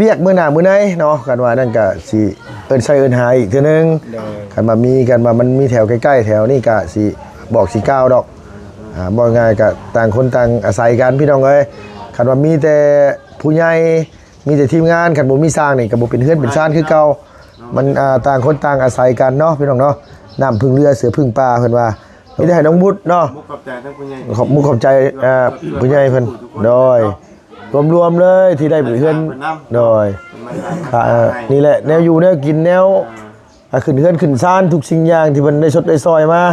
ວຽກມື້ໜ້າມື້ໃນເນາະ ຄັນວ່ານັ້ນກະຊິເອີ້ນໃຊ້ເອີ້ນຫາອີກເທື່ອໜຶ່ງ. ໂດຍ ຄັນວ່າມີ ຄັນວ່າມັນມີແຖວໃກ້ໆແຖວນີ້ກະຊິບອກຊິກ່າວດອກ. ອ່າ ເວົ້າງ່າຍກະຕ່າງຄົນຕ່າງອາໄສກັນ ພີ່ນ້ອງເອີຍ. ຄັນວ່າມີແຕ່ຜູ້ໃຫຍ່ ມີແຕ່ທີມງານ ຄັນບໍ່ມີຊ່າງນີ້ກະບໍ່ເປັນເຮືອນເປັນຊານຄືເກົ່າ. ມັນ ອ່າ ຕ່າງຄົນຕ່າງອາໄສກັນເນາະ ພີ່ນ້ອງເນາະ. ນ້ຳເພິ່ງເຮືອ ເສືອເພິ່ງປ່າ ເພິ່ນວ່າ. ມີແຕ່ໃຫ້ນ້ອງບຸດເນາະ ຂອບໃຈທັງຜູ້ໃຫຍ່ ຂອບມຸກຂອບໃຈ ເອີ ຜູ້ໃຫຍ່ເພິ່ນ ໂດຍ ລວມໆເລີຍທີ່ໄດ້ເປັນເຮືອນ ໂດຍ ອ່າ ນີ້ແຫຼະ ແນວຢູ່ແນວກິນ ແນວ ອ່າ ຂຶ້ນເຮືອນຂຶ້ນຊານ ທຸກສິ່ງຢ່າງທີ່ເພິ່ນໄດ້ຊົດໄດ້ຊ່ອຍມາ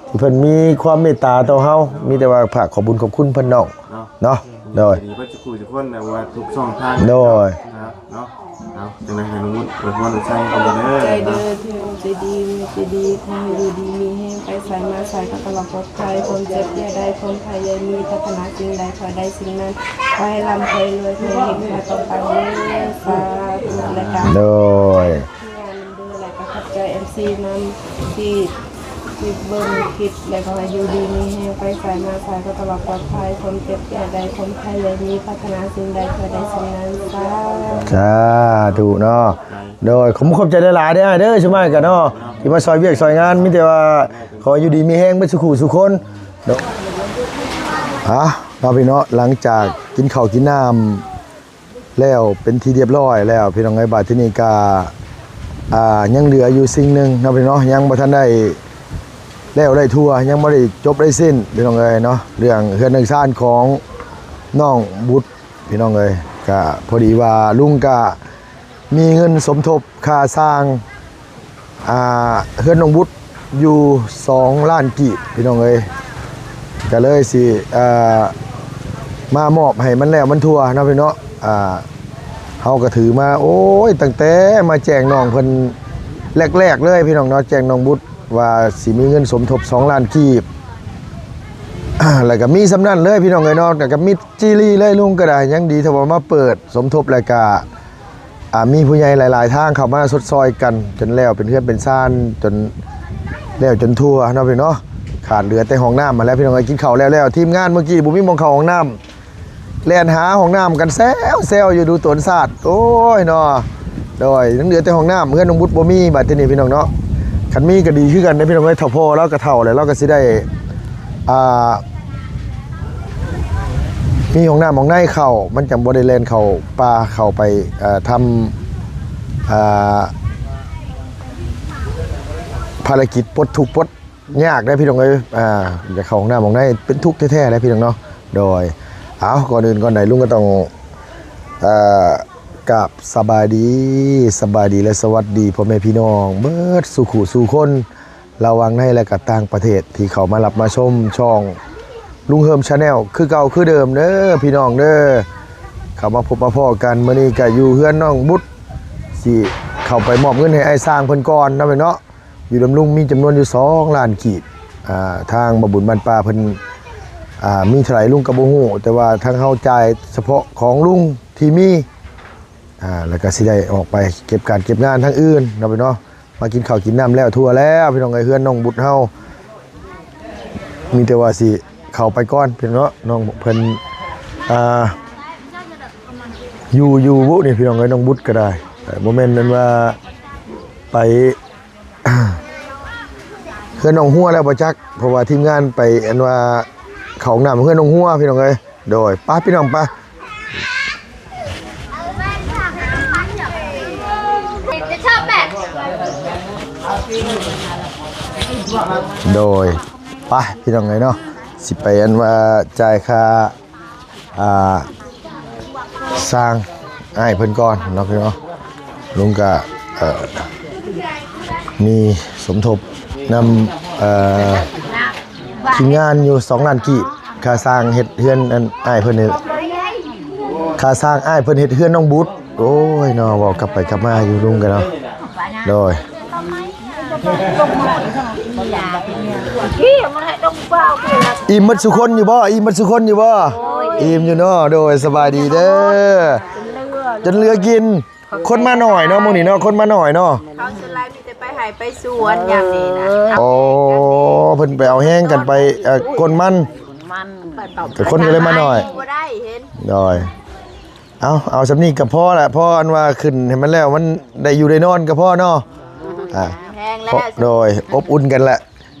ທີ່ເພິ່ນມີຄວາມເມດຕາຕໍ່ເຮົາ ມີແຕ່ວ່າຝາກຂອບບຸນຂອບຄຸນເພິ່ນນ້ອງ ເນາະ ເນາະ ໂດຍ ດີເບິດທຸກຜູ້ທຸກຄົນນະ ວ່າທຸກຊ່ອງທາງ ໂດຍ ເນາະ. ເອົາ ຈັ່ງໃດໃຫ້ນ້ອງບຸດອວຍພອນອວຍໄຊໃຫ້ເດີ ໃຈເດີ ເທວໃຈດີແມ່ໃຈດີ ຂໍໃຫ້ຢູ່ດີມີແຮງ ໄປໃສມາໃສກໍຕະຫຼອດປອດໄພ ຄວາມເຈັບຢ່າໄດ້ ຄວາມໄຂ້ຢ່າມີ ປາດຖະໜາສິ່ງໃດ ຂໍໃດສິ່ງນັ້ນ ຂໍໃຫ້ລ່ຳ ຂໍໃຫ້ລວຍ ຂໍໃຫ້ເຮັງ ຂໍໃຫ້ປັງໆເດີ ສາທຸ ແລະກະ ໂດຍ ງານນຳເດີ ແລະກະຂອບໃຈເອັຟຊີນຳທີ່ ທີ່ເບິ່ງຄລິບ ແລະກໍໃຫ້ຢູ່ດີມີແຮງ ໄປໃສມາໃສກໍຕະຫຼອດປອດໄພ ຄວາມເຈັບຢ່າໄດ້ ຄວາມໄຂ້ຢ່າມີ ປາດຖະໜາສິ່ງໃດ ຂໍໃດສິ່ງນັ້ນ ສາທຸ ສາທຸເນາະ. ໂດຍ ຂອບຄຸນຂອບໃຈຫຼາຍໆເດີອ້າຍເດີ ຊຸມອ້າຍກະເນາະ ທີ່ມາຊ່ອຍວຽກຊ່ອຍງານ ມີແຕ່ວ່າຂໍຢູ່ດີມີແຮງເບິດສູ່ຄູ່ສູ່ຄົນເນາະ. ອ່າ ເນາະພີ່ເນາະ ຫຼັງຈາກກິນເຂົ້າກິນນ້ຳ ແລ້ວເປັນທີ່ຮຽບຮ້ອຍແລ້ວ ພີ່ນ້ອງເອີຍ ບາດທີນີ້ກະ ອ່າ ຍັງເຫຼືອຢູ່ສິ່ງໜຶ່ງເນາະ ພີ່ນ້ອງເນາະ ຍັງບໍ່ທັນໄດ້ແລ້ວໄດ້ທົ່ວ ຍັງບໍ່ໄດ້ຈົບໄດ້ສິ້ນ ພີ່ນ້ອງເອີຍເນາະ ເລື່ອງເຮືອນເລື່ອງຊານຂອງນ້ອງບຸດ ພີ່ນ້ອງເອີຍ. ກະພໍດີວ່າລຸງກະມີເງິນສົມທົບຄ່າສ້າງ ອ່າ ເຮືອນນ້ອງບຸດຢູ່ສອງລ້ານກີບ ພີ່ນ້ອງເອີຍ ກະເລີຍຊິ ອ່າ ມາມອບໃຫ້ມັນແລ້ວມັນທົ່ວເນາະ ພີ່ນ້ອງເນາະ. ອ່າ ເຮົາກະຖືມາ ໂອ້ຍ ຕັ້ງແຕ່ມາແຈ້ງນ້ອງເພິ່ນແລກໆເລີຍ ພີ່ນ້ອງເນາະ ແຈ້ງນ້ອງບຸດວ່າຊິມີເງິນສົມທົບສອງລ້ານກີບ ແລ້ວກະມີສ່ຳນັ້ນເລີຍ ພີ່ນ້ອງເອີຍເນາະ ແລ້ວກະມິດຈີ່ລີເລີຍ ລຸງກະໄດ້. ຍັງດີທີ່ວ່າມາເປີດສົມທົບ ແລ້ວກະ ອ່າ ມີຜູ້ໃຫຍ່ຫຼາຍໆທາງເຂົ້າມາຊົດຊ່ອຍກັນ ຈົນແລ້ວເປັນເຮືອນເປັນຊານ ຈົນແລ້ວຈົນທົ່ວເນາະ ພີ່ນ້ອງເນາະ. ຂາດເຫຼືອແຕ່ຫ້ອງນ້ຳຫັ້ນແຫຼະ ພີ່ນ້ອງເອີຍ ກິນເຂົ້າແລ້ວໆ ທີມງານມື້ກີ້ບໍ່ມີໝ່ອງເຂົ້າຫ້ອງນ້ຳ ແລ່ນຫາຫ້ອງນ້ຳກັນແຊວໆຢູ່ ດູຕົນຊາດ ໂອ້ຍເນາະ. ໂດຍ ຍັງເຫຼືອແຕ່ຫ້ອງນ້ຳ ເຮືອນນ້ອງບຸດບໍ່ມີ ບາດທີນີ້ ພີ່ນ້ອງເນາະ. ຄັນມີກະດີຄືກັນເດ້ ພີ່ນ້ອງເອີຍ ເຖົ້າພໍ່ລາວກະເຖົ້າແລ້ວ ລາວກະຊິໄດ້ ອ່າ ມີຫ້ອງນ້ຳຫ້ອງໃນເຂົ້າ ມັນຈັ່ງບໍ່ໄດ້ແລ່ນເຂົ້າປ່າ ເຂົ້າໄປ ເອີ ທຳ ອ່າ ພາລະກິດປົດທຸກປົດຍາກເດ້ ພີ່ນ້ອງເອີຍ. ອ່າ ຢາກເຂົ້າຫ້ອງນ້ຳຫ້ອງໃນເປັນທຸກແທ້ໆເດ້ ພີ່ນ້ອງເນາະ. ໂດຍ ເອົາ ກ່ອນອື່ນກ່ອນໃດ ລຸງກະຕ້ອງ ເອີ ກາບສະບາຍດີ ສະບາຍດີ ແລະ ສະຫວັດດີພໍ່ແມ່ພີ່ນ້ອງເບິດສູ່ຄູ່ສູ່ຄົນ ລະຫວ່າງໃນ ແລະກະຕ່າງປະເທດ ທີ່ເຂົ້າມາຮັບມາຊົມຊ່ອງລຸງເຮີມ Channel ຄືເກົ່າຄືເດີມເດີ ພີ່ນ້ອງເດີ. ເຂົ້າມາພົບມາພໍ້ກັນ ມື້ນີ້ກະຢູ່ເຮືອນນ້ອງບຸດ ຊິເຂົ້າໄປມອບເງິນໃຫ້ອ້າຍຊ່າງເພິ່ນກ່ອນເນາະ ແມ່ນເນາະ. ຢູ່ນຳລຸງມີຈຳນວນຢູ່ສອງລ້ານກີບ ອ່າ ທາງບໍ່ບຸນບ້ານປ່າເພິ່ນ ອ່າ ມີເທົ່າໃດລຸງກະບໍ່ຮູ້ ແຕ່ວ່າທາງເຮົາຈ່າຍສະເພາະຂອງລຸງທີ່ມີ ອ່າ ແລ້ວກະຊິໄດ້ອອກໄປເກັບການເກັບງານທາງອື່ນເນາະ ພີ່ນ້ອງເນາະ. ມາກິນເຂົ້າກິນນ້ຳແລ້ວທົ່ວແລ້ວ ພີ່ນ້ອງເອີຍ ເຮືອນນ້ອງບຸດເຮົາ ມີແຕ່ວ່າຊິເຂົ້າໄປກ່ອນ ພີ່ນ້ອງເນາະ. ນ້ອງເພິ່ນ ອ່າ ຢູ່ ຢູ່ບຸນີ້ ພີ່ນ້ອງເອີຍ ນ້ອງບຸດກະໄດ້ ບໍ່ແມ່ນອັນວ່າໄປ ເຮືອນນ້ອງຫົວແລ້ວບໍ່ຈັກ ເພາະວ່າທີມງານໄປອັນວ່າເຂົ້າຫ້ອງນ້ຳເຮືອນນ້ອງຫົວ ພີ່ນ້ອງເອີຍ. ໂດຍ ໄປ ພີ່ນ້ອງ ໄປ. ໂດຍ ໄປ ພີ່ນ້ອງເອີຍເນາະ ຊິໄປອັນວ່າຈ່າຍຄ່າ ອ່າ ຊ່າງອ້າຍເພິ່ນກ່ອນເນາະ ພີ່ນ້ອງເນາະ. ລຸງກະ ເອີ ມີສົມທົບນຳ ເອີ ທີມງານຢູ່ສອງລ້ານກີບ ຄ່າສ້າງເຮັດເຮືອນ ອັນ ອ້າຍເພິ່ນນີ້ ຄ່າສ້າງອ້າຍເພິ່ນເຮັດເຮືອນນ້ອງບຸດ. ໂອ້ຍເນາະ ເວົ້າກັບໄປກັບມາຢູ່ລຸງກະເນາະ. ໂດຍ ອີ່ມໝົດສູ່ຄົນຢູ່ບໍ່? ອີ່ມໝົດສູ່ຄົນຢູ່ບໍ່? ອີ່ມຢູ່ເນາະ. ໂດຍ ສະບາຍດີເດີ ຈົນເຫຼືອກິນ. ຄົນມາໜ້ອຍເນາະ ມື້ນີ້ເນາະ ຄົນມາໜ້ອຍເນາະ. ເຂົາສ່ວນຫຼາຍມີແຕ່ໄປໄຮ່ໄປສວນຍາມນີ້ນະ. ໂອ້ ເພິ່ນໄປເອົາແຮງກັນໄປ ເອີ ກົນມັນ ມັນ ແຕ່ຄົນກະເລີຍມາໜ້ອຍ ບໍ່ໄດ້ເຫັນ. ໂດຍ ເອົາ ເອົາສ່ຳນີ້ກໍພໍລະ ພໍອັນວ່າຂຶ້ນໃຫ້ມັນແລ້ວ ມັນໄດ້ຢູ່ໄດ້ນອນກໍພໍເນາະ. ອ່າ ແຮງແລ້ວ ໂດຍ ອົບອຸ່ນກັນແຫຼະ.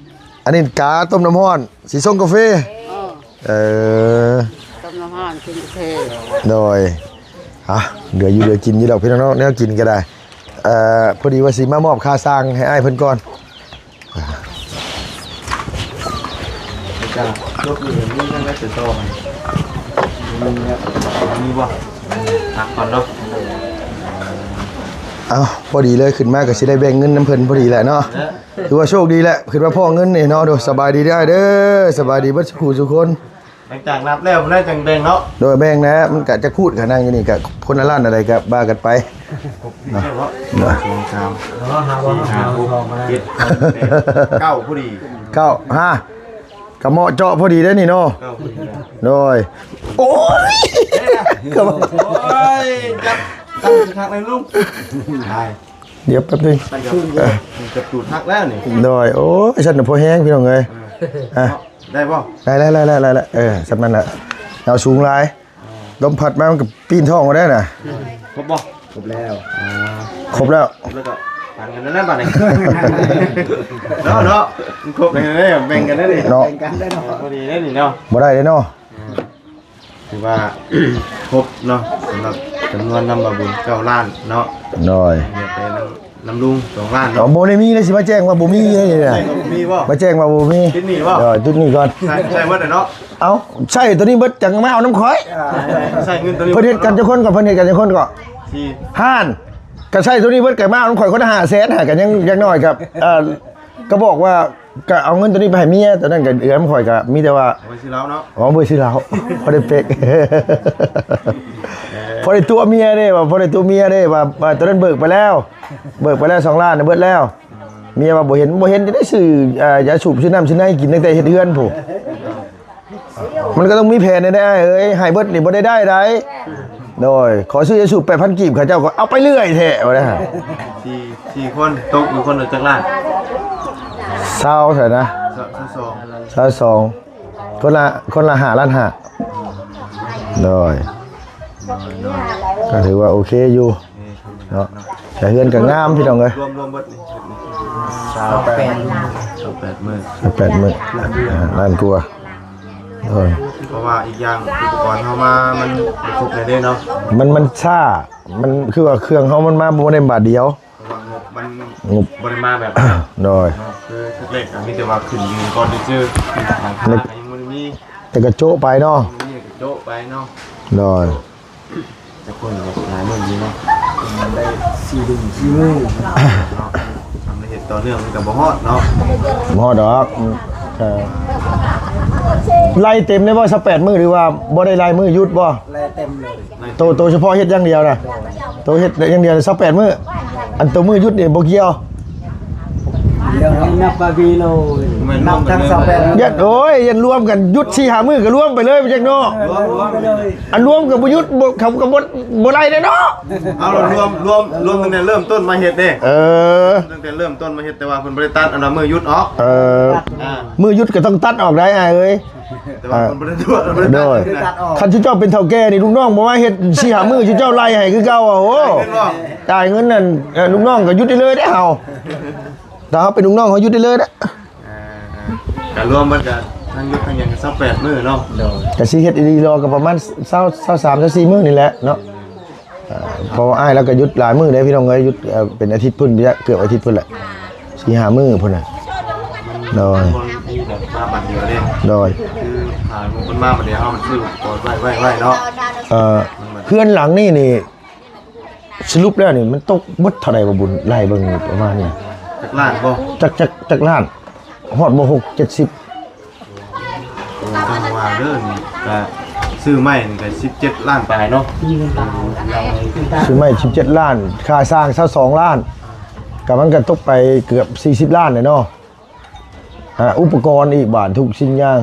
ອັນນີ້ກາຕົ້ມນ້ຳຮ້ອນ ຊິຊົງກາເຟ. ເອີ ເອີ ຕົ້ມນ້ຳຮ້ອນກິນກາເຟ. ໂດຍ ອ່ະ ເຫຼືອຢູ່ເຫຼືອກິນຢູ່ດອກພີ່ນ້ອງເນາະ ແນວກິນກໍໄດ້. ເອີ ພໍດີວ່າຊິມາມອບຄ່າຊ່າງໃຫ້ອ້າຍເພິ່ນກ່ອນ. ເຈົ້າ ລົບນີ້ມີຫຍັງໄດ້ຕິດຕໍ່ໄໝ? ມີແລ້ວ ມີບໍ່? ພັກກ່ອນເນາະ. ເອົ້າ ພໍດີເລີຍ ຂຶ້ນມາກໍຊິໄດ້ແບ່ງເງິນນຳເພິ່ນພໍດີແຫຼະເນາະ. ຖືວ່າໂຊກດີແຫຼະ ຂຶ້ນມາພໍ້ເງິນນີ້ເນາະ. ໂດຍ ສະບາຍດີເດີອ້າຍເດີ ສະບາຍດີເບິດສູ່ຄູ່ສູ່ຄົນ. ຫຼັງຈາກນັບແລ້ວພຸ້ນແຫຼະຈັ່ງແບ່ງເນາະ. ໂດຍ ແບ່ງແຫຼະ ມັນກະຈັກພູດ ກະນັ່ງຢູ່ນີ້ກະຄົນລະລ້ານໃດກະວ່າກັນໄປ. ເນາະ ສອງ ສາມ ເກົ້າ ຫົກ ເຈັດ ແປດ ເກົ້າ ພໍດີ ເກົ້າ ຫ້າ ກະເໝາະເຈາະພໍດີເດ້ນີ້ເນາະ. ໂດຍ ໂອ້ຍ ໂອ້ຍ ຈັບຕັ້ງຄັກເລີຍລຸງ. ດຽວແປັບໜຶ່ງ ເອີ ກະຕູດຫັກແລ້ວນີ້. ໂດຍ ໂອ້ຍ ຊັ້ນນະພໍແຮງພີ່ນ້ອງເອີຍ. ເອີ ອ່ະ ໄດ້ບໍ່? ໄດ້ ໄດ້ ໄດ້ ເອີ ສ່ຳນັ້ນແຫຼະ ເອົາສູງຫຼາຍ ລົມພັດມາມັນກໍປີນທ້ອງເອົາໄດ້ນະ. ຄົບບໍ່? ຄົບແລ້ວ ອ່າ ຄົບແລ້ວ ແລ້ວກໍປັນກັນແລ້ວບາດນີ້ ເນາະ ເນາະ ມັນຄົບແລ້ວ ແບ່ງກັນໄດ້ນີ້ເນາະ. ພໍດີໄດ້ນີ້ເນາະ ບໍ່ໄດ້ເດ້ເນາະ. ອ່າ ຖືວ່າຄົບເນາະ ສຳລັບຈຳນວນນຳບ່າວບຸນເກົ້າລ້ານເນາະ. ໂດຍ ເຮັດໄປນຳ ນຳລຸງສອງລ້ານເນາະ. ບໍ່ໄດ້ມີເລີຍ ຊິມາແຈ້ງວ່າບໍ່ມີເລີຍນະ. ບໍ່ມີບໍ່? ມາແຈ້ງວ່າບໍ່ມີ. ຕິດໜີ້ບໍ່? ເອີ ຕິດໜີ້ກ່ອນ ໃຊ້ ໃຊ້ໝົດແລ້ວເນາະ. ເອົ້າ ໃຊ້ໂຕນີ້ເບິດຈັ່ງມາເອົານຳຂ້ອຍ. ໃຊ້ເງິນໂຕນີ້ ເພິ່ນເຮັດກັນຈັກຄົນກໍ ເພິ່ນເຮັດກັນຈັກຄົນກໍ ສີ່ ຫ້າ ກໍໃຊ້ໂຕນີ້ເບິດກໍມາເອົານຳຂ້ອຍຄົນລະຫ້າແສນ ຫາກໍຍັງ ຢ່າງໜ້ອຍກໍ ເອີ ກໍບອກວ່າ ກໍເອົາເງິນໂຕນີ້ໄປໃຫ້ເມຍ ຕອນນັ້ນກໍເອື້ອຍຂ້ອຍກໍມີແຕ່ວ່າ ເອົາໄປຊື້ເຫຼົ້າເນາະ. ອໍ ເອົາໄປຊື້ເຫຼົ້າ ພໍໄດ້ເປັກ ພໍໄດ້ຕົວະເມຍເດ້ ວ່າພໍໄດ້ຕົວະເມຍເດ້ ວ່າ ວ່າຕອນນັ້ນເບີກໄປແລ້ວ ເບີກໄປແລ້ວສອງລ້ານ ເບິດແລ້ວ. ເມຍວ່າບໍ່ເຫັນ ບໍ່ເຫັນຈະໄດ້ຊື້ ເອີ ຢາສູບ ຊື້ນ້ຳ ຊື້ໃນກິນຕັ້ງແຕ່ເຮັດເຮືອນພຸ້ນ. ມັນກໍຕ້ອງມີແຜນແດ່ອ້າຍເອີຍ ໃຫ້ເບິດນີ້ບໍ່ໄດ້ໄດ້ໃດ. ໂດຍ ຂໍຊື້ຢາສູບແປດພັນກີບ ເຂົາເຈົ້າກໍເອົາໄປເລື້ອຍແທ້ວ່າໄດ້. ສີ່ ສີ່ຄົນ ຕົກຢູ່ຄົນລະຈັກລ້ານ? ຊາວເທົ່າໃດນະ? ຊາວສອງ ຊາວສອງ ຄົນລະ ຄົນລະຫ້າລ້ານຫ້າ. ໂດຍ ກໍຖືວ່າໂອເຄຢູ່ເນາະ ແຕ່ເຮືອນກໍງາມພີ່ນ້ອງເອີຍ. ລວມ ລວມເບິດນີ້ ຊາວແປດ ຊາວແປດມື້ ຊາວແປດມື້ ອ່າ ລ້ານກວ່າ. ໂດຍ ເພາະວ່າອີກຢ່າງອຸປະກອນເຮົາມາມັນບໍ່ຄົບແດ່ເນາະ. ມັນ ມັນຊ້າ ມັນຄືວ່າເຄື່ອງເຮົາມັນມາບໍ່ໄດ້ບາດດຽວ ເພາະວ່າງົບມັນ ງົບບໍ່ໄດ້ມາແບບ ໂດຍ ເນາະ ຄືແລກໆກໍມີແຕ່ວ່າຂຶ້ນຢືນກ່ອນຊື່ໆ ຫຼັງຄາກໍຍັງບໍ່ໄດ້ມີ ແຕ່ກະໂຈະໄປເນາະ ໂຈະໄປເນາະ. ໂດຍ ແຕ່ຄົນກໍຫຼາຍມື້ຢູ່ເນາະ ໄດ້ສີ່ເດືອນສີ່ມື້ເນາະ. ທຳເຮັດຕໍ່ເນື່ອງມັນກໍບໍ່ຮອດເນາະ ບໍ່ຮອດດອກ. ເອີ ໄລ່ເຕັມໄດ້ບໍ່ ຊາວແປດມື້ ຫຼືວ່າບໍ່ໄດ້ໄລ່ມື້ຢຸດບໍ່? ໄລ່ເຕັມເລີຍ ໂຕ ໂຕສະເພາະເຮັດຢ່າງດຽວນະ ໂຕເຮັດຢ່າງດຽວຊາວແປດມື້. ອັນໂຕມື້ຢຸດນີ້ບໍ່ກ່ຽວ ດຽວໃຫ້ນັບວ່າມີໂລຍ ແມ່ນ ນັບທັງຊາວແປດ ຢ້ານ ໂອ້ຍ ຢ້ານລວມກັນຢຸດສີ່ຫ້າມື້ກໍລວມໄປເລີຍ ບໍ່ຈັກເນາະ. ລວມ ລວມໄປເລີຍ ອັນລວມກໍບໍ່ຢຸດ ບໍ່ ເຂົາກໍບໍ່ ບໍ່ໄດ້ເດ້ເນາະ. ເອົາລະ ລວມ ລວມ ລວມຕັ້ງແຕ່ເລີ່ມຕົ້ນມາເຮັດເດ້. ເອີ ຕັ້ງແຕ່ເລີ່ມຕົ້ນມາເຮັດ ແຕ່ວ່າເພິ່ນບໍ່ໄດ້ຕັດອັນວ່າມື້ຢຸດອອກ. ເອີ ອ່າ ມື້ຢຸດກໍຕ້ອງຕັດອອກໄດອ້າຍເອີຍ. ແຕ່ວ່າເພິ່ນບໍ່ໄດ້ຕົວະ ບໍ່ໄດ້ຕັດ ໂດຍ ນະ ຄັນຊຸມເຈົ້າເປັນເຖົ້າແກ່ນີ້ ລູກນ້ອງບໍ່ມາເຮັດສີ່ຫ້າມື້ ຊຸມເຈົ້າໄລ່ໃຫ້ຄືເກົ່າ. ໂອ້ ຈ່າຍເງິນນັ້ນ ເອີ ລູກນ້ອງກໍຢຸດໄດ້ເລີຍເດ້ເຮົາ. ຖ້າເຮົາເປັນລູກນ້ອງ ເຮົາຢຸດໄດ້ເລີຍເດ້. ອ່າ ກະລວມເບິດກະທັງຢຸດທັງຫຍັງກະຊາວແປດມື້ເນາະ. ໂດຍ ກະຊິເຮັດອີ່ຫຼີລໍກະປະມານຊາວ ຊາວສາມ ຊາວສີ່ມື້ນີ້ແຫຼະເນາະ. ອ່າ ເພາະວ່າອ້າຍລາວກໍຢຸດຫຼາຍມື້ເດ້ພີ່ນ້ອງເອີຍ ຢຸດ ເອີ ເປັນອາທິດພຸ້ນ ເກືອບອາທິດພຸ້ນແຫຼະ ສີ່ຫ້າມື້ພຸ້ນນະ. ໂດຍ ມັນບໍ່ມີແບບມາບາດດຽວເດ້. ໂດຍ ຄືຖ້າມັນມາບາດດຽວ ເຮົາມັນຊື້ອຸປະກອນໄວ້ ໄວ້ ໄວ້ເນາະ. ເອີ ເຮືອນຫຼັງນີ້ນີ້ ສະຫຼຸບແລ້ວນີ້ມັນຕົກເບິດເທົ່າໃດບໍ່ບຸນ ໄລ່ເບິ່ງປະມານນີ້ ຈັກລ້ານບໍ່? ຈັກ ຈັກ ຈັກລ້ານ ຮອດບໍ່ຫົກເຈັດສິບ. ໂອ້ ຈັ່ງວ່າເດີ ນີ້ກະຊື້ໃໝ່ນີ້ກະສິບເຈັດລ້ານປາຍເນາະ. ຊື້ໃໝ່ສິບເຈັດລ້ານ ຄ່າສ້າງຊາວສອງລ້ານ ກະມັນກະຕົກໄປເກືອບສີ່ສິບລ້ານແຫຼະເນາະ. ອ່າ ອຸປະກອນອີກບາດທຸກສິ່ງຢ່າງ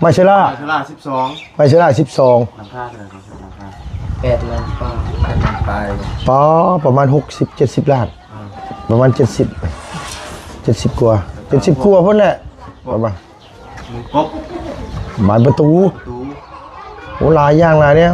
ໄມ້ເຊລາ ໄມ້ເຊລາສິບສອງ ໄມ້ເຊລາສິບສອງ. ຫຼັງຄາເທົ່າໃດ? ຫຼັງຄາ ແປດລ້ານປາຍ ແປດລ້ານປາຍ ປາ ປະມານຫົກສິບເຈັດສິບລ້ານ. ອ່າ ປະມານເຈັດສິບ ເຈັດສິບກວ່າ ເຈັດສິບກວ່າພຸ້ນແຫຼະ. ປະມານ ມຸງກົບ ບານປະຕູ ປະຕູ ໂອ້ ຫຼາຍຢ່າງຫຼາຍແນວ.